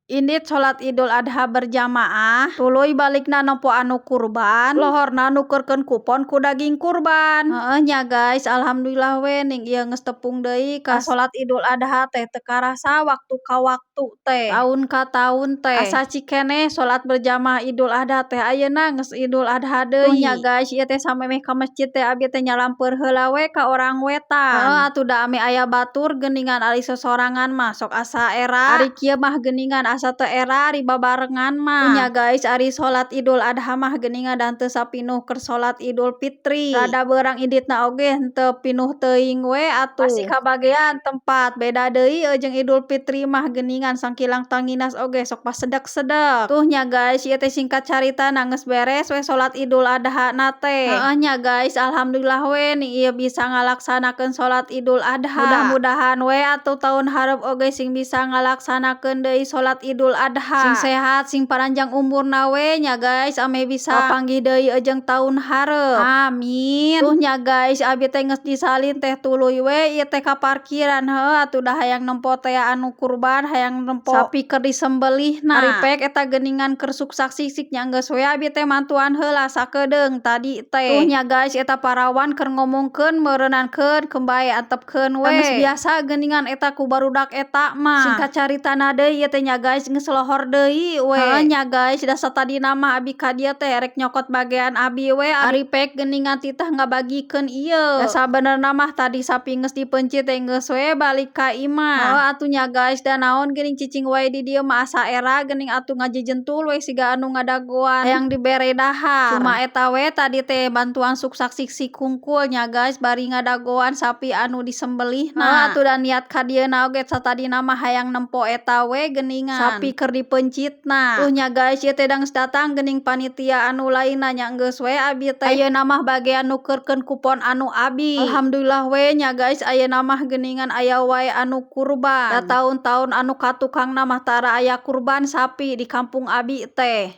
Indit salat Idul Adha berjamaah, tuluy balikna nempo anu kurban, lohorna nukerkeun kupon ku daging kurban. Heueuh nya guys, alhamdulillah we ning ieu geus tepung deui ka salat Idul Adha teh teu karasa waktu ka waktu teh, taun ka taun teh. Asa cikeneh salat berjamaah Idul Adha teh, ayeuna geus Idul Adha deui. Nya guys, ieu teh samemeh ka masjid teh abi teh nyalampeur heula we ka orang wetan. Heueuh atuh da ameh aya batur geuningan, ari sosorangan mah sok asa era, ari kieu mah geuningan asa teu era ari babarengan mah. Nya guys, ari salat Idul Adha mah geuningan da henteu sapinuh keur salat Idul Fitri. Rada beurang inditna oge henteu pinuh teuing we atuh. Masih kabagean tempat, beda deui jeung Idul Fitri mah geuningan sangkilang tanginas oge sok pasedek-sedek. Tuh nya guys, ieu teh singkat caritana geus beres we salat Idul Adha na teh. Heueuh nya guys, alhamdulillah we ning ieu bisa ngalaksanakeun salat Idul Adha. Mudah-mudahan we atuh taun hareup oge sing bisa ngalaksanakeun deui salat Idul Adha. Sing sehat, sing paranjang umurna we nya guys, ameh bisa papanggih deui jeung taun hareup. Amin. Tuh nya guys, abi teh geus disalin teh tuluy we ieu teh ka parkiran. Heueuh atuh da hayang nempo teh anu kurban, hayang nempo sapi keur disembelihna. Ari pek eta geuningan keur suksak siksik, nya geus we abi teh mantuan heula sakedeung tadi teh. Tuh nya guys, eta parawan keur ngomongkeun meureunankeun keun bae antepkeun we. Geus biasa geuningan eta ku barudak eta mah. Singkat caritana deui ieu teh nya guys, geus lohor deui we. Heueuh nya guys, da satadina mah abi ka dieu teh rek nyokot bagean abi we, ari pek geuningan titah ngabagikeun ieu. Da sabenerna mah tadi sapi geus dipeuncit teh geus we balik ka imah. Heueuh atuh nya guys, da naon geuning cicing wae di dieu mah asa era geuning atuh, ngajejentul we siga anu ngadagoan hayang dibere dahar. Cuma eta we tadi teh bantuan suksak siksik hungkul nya guys, bari ngadagoan sapi anu disembelihna. Heueuh atuh da niat ka dieuna oge satadina mah hayang nempo eta we geuningan sapi keur dipeuncitna. Tuh nya guys, ieu teh geus datang geuning panitia anu lainna, nya geus we abi teh ayeuna mah bagean nukerkeun kupon anu abi. Alhamdulillah we nya guys, ayeuna mah geuningan aya wae anu kurban. Da taun-taun anu katukangna mah tara aya kurban sapi di kampung abi teh.